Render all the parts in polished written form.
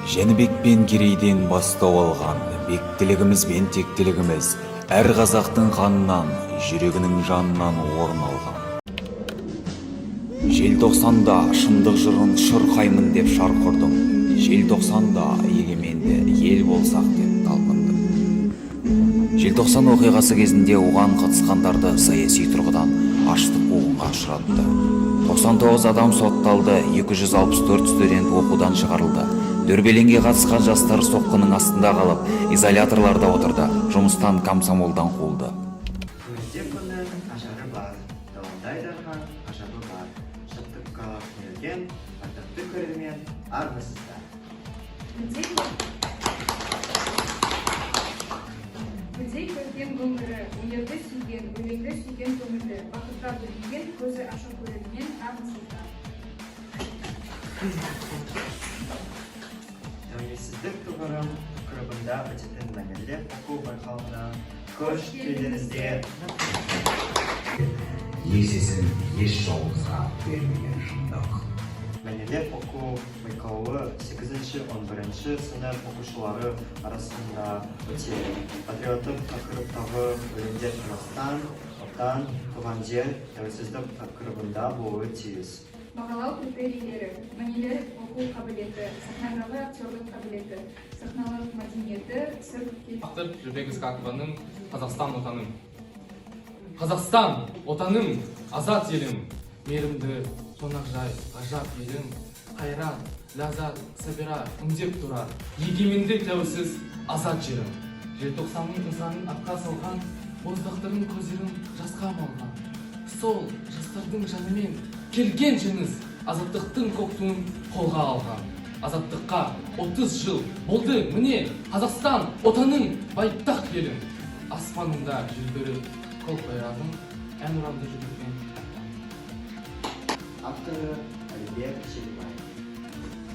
Жәнібек пен Керейден бастау алған бектілігіміз бен тектілігіміз әр қазақтың қанынан, жүрегінің жанынан орын алған. Желтоқсанда шындық жырын шырқаймын деп шарқ ұрдым. Желтоқсанда егеменді ел болсақ деп талпындым. Желтоқсан оқиғасы кезінде оған қатысқандарды саяси тұрғыдан аштық қуғынға ұшыратты. 99 адам сотталды, 264 студент оқудан шығарылды. Дүрбелеңге қатысқан жастар соққының астында қалып, изоляторларда отырды, жұмыстан, комсомолдан қуылды. Көзде күннің ажары бар, дауылдай дарыған ғажабы бар. Шаттыққа кенелген ардақты көрермен, армысыздар! Гүлдей көркем өмірі, өнерді сүйген, өлеңді сүйген көңілді, бақытқа бөленген көзі ашық көрермен, армысыздар! Тәуелсіздік тұғырым тақырыбында өтетін мәнерлеп оқу байқауына қош келдіңіздер! Есесін еш жауымызға бермеген шындық. Мәнерлеп оқу байқауы 8-11 сынып оқушылары арасында өтеді. Патриоттық тақырыптағы өлеңдер Қазақстан, Отан, туған жер, тәуелсіздік тақырыбында болуы тиіс. Бағалау критерийлері: мәнерлеп оқу қабілеті, сахнадағы актерлік қабілеті, сахналық мәдениеті, сыр Автор Жібек Ысқақованың «Қазақстан, Отаным». Қазақстан, Отаным, азат елім, мейірімді, қонақжай, ғажап елім, қайрат, ләззат, сәбира үндеп тұрар, егеменді, тәуелсіз, азат жерім. Желтоқсанның ызғарын атқа салған, боздақтардың көздерін жасқа малған. Сол жастардың жанымен келген жеңіс, азаттықтың көк туын қолға алған. Азаттыққа 30 жыл болды міне, Қазақстан, Отаным, байтақ елім. Аспанында желбіреп көк байрағым, әнұранды жүрекпен айтамын. Авторы Әлібек Желібаев.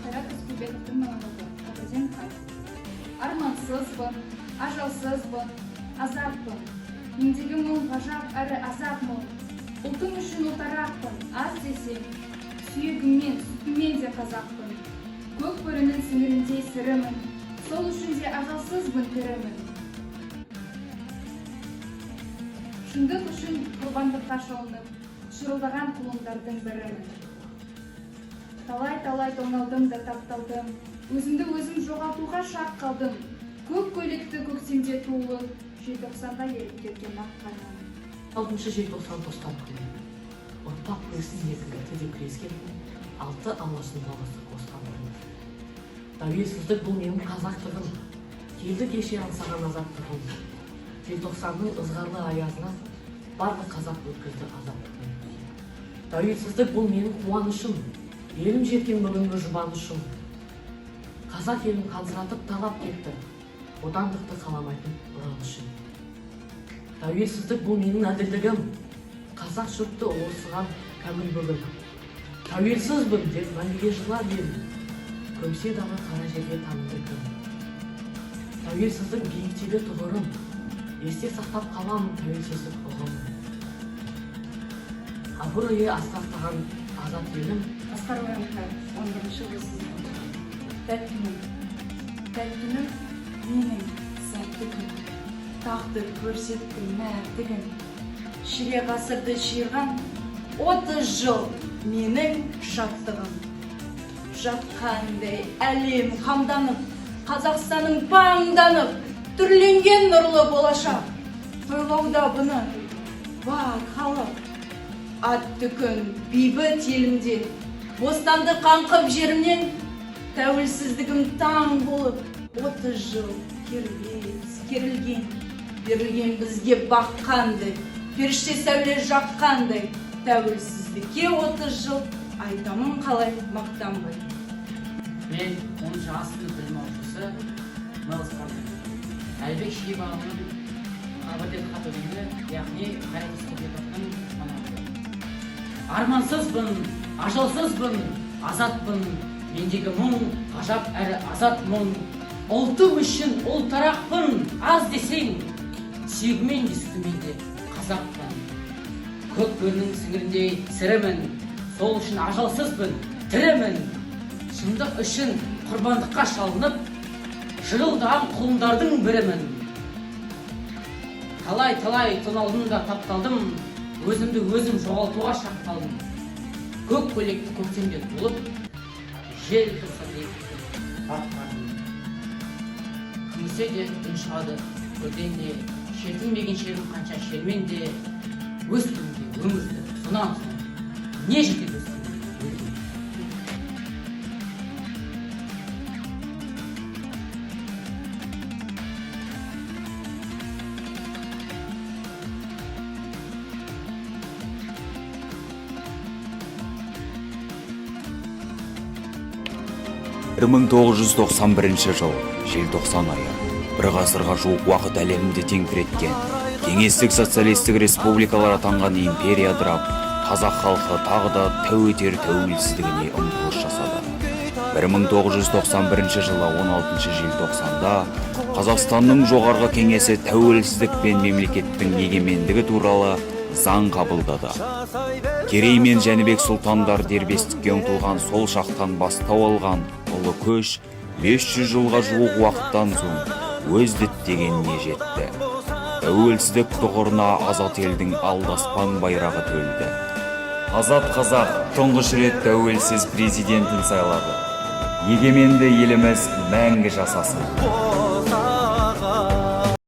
Қайрат Рысқұлбековтың монологы «Қабірден хат». Армансызбын, ажалсызбын, азатпын. Мендегі мұң ғажап әрі азап мұң. Ұлтым үшін ұлтарақпын, аз десем, сүйегіммен, сүтіммен де қазақпын. Көк бөрінің сіңіріндей сірімін, сол үшін де ажалсызбын, тірімін. Шындық үшін құрбандыққа шалынып, шырылдаған құлындардың бірімін. Талай-талай тоңалдым да тапталдым, өзімді өзім жоғалтуға шақ қалдым. Көк көйлекті көктемде туылып, желтоқсанда еріп кеткен ақ қарман. 6 желтоқсан тостан күні. Ұрпақ білсін еркіндікті деп күрескен алты алаштың дауысы қосқан күні. Тәуелсіздік бұл менің қазақтығым, келді кеше аңсаған азаттығым. Желтоқсанның ызғарлы аязынан барлық қазақ өткізді азапты күн. Тәуелсіздік бұл менің қуанышым, елім жеткен бүгінгі жұбанышым. Қазақ елін қансыратып талап кетті, отандықты қаламайтын ұран үшін. Тәуелсіздік бұл менің әділдігім, қазақ жұртты осыған кәміл бүгін. Тәуелсізбін деп мәңгіге жырлар елім, көмсе дағы қара жерге таныды кім. Тәуелсіздік биіктегі тұғырым, есте сақтап қаламын тәуелсіздік ұғымын. Абыройы асқақтаған азат елім. Асқар Оянқаев, 11 В сыныбы. Тәттімін, тәттімін, менің сәтті күнім. Тағдыр көрсетті мәртігін. Ширек ғасырды шиырған 30 жыл менің шаттығым. Жатқандай әлем қамданып, Қазақстаным паңданып, түрленген нұрлы болашақ. Тойлауда бұны бар халық. Атты күн бейбіт елімде, бостандық аңқып жерімнен, тәуелсіздігім таң болып, 30 жыл кербез керілген, берілген бізге баққандай, періште сәуле жаққандай, тәуелсіздікке 30 жыл айтамын қалай мақтанбай. Мен 10 А сынып білім алушысы Мэлс Портер. Әлібек Шегебайұлының «Қабірден хат» өлеңі, яғни Қайрат Рысқұлбековтың монологы. Армансызбын, ажалсызбын, азатпын. Мендегі мұң ғажап әрі азат мұң. Ұлтым үшін ұлтарақпын, аз десең, сүйегімен де сүтімен де қазақпын. Көк бөрінің сіңіріндей сірімін, сол үшін ажалсызбын, тірімін. Шындық үшін Құрбандыққа шалынып, жырылдаған құлындардың бірімін. Талай-талай тоналдым да тапталдым, өзімді өзім жоғалтуға шақ қалдым. Көк көйлекті көктемде толып, жел тұрса деп атқардым. Күңірсе де үн шығады көрден де, шертілмеген шерім қанша шермен де, өскім де өмірді сонан соң не жетеді өскенге өлген. 1991 жыл, желтоқсан айы. Бір ғасырға жуық уақыт әлемді теңтіреткен Кеңестік Социалистік Республикалар атанған империя ыдырап, қазақ халқы тағы да тәу етер тәуелсіздігіне ұмтылыс жасады. 1991 жылы 16 желтоқсанда Қазақстанның Жоғарғы Кеңесі тәуелсіздік пен мемлекеттің егемендігі туралы заң қабылдады. Керей мен Жәнібек сұлтандар дербестікке ұмтылған сол шақтан бастау алған ұлы көш 500 жылға жуық уақыттан соң өз діттегеніне жетті. Тәуелсіздік тұғырына азат елдің алдаспан байрағы төлді. Азат қазақ тұңғыш рет тәуелсіз президентін сайлады. Егеменді еліміз мәңгі жасасын!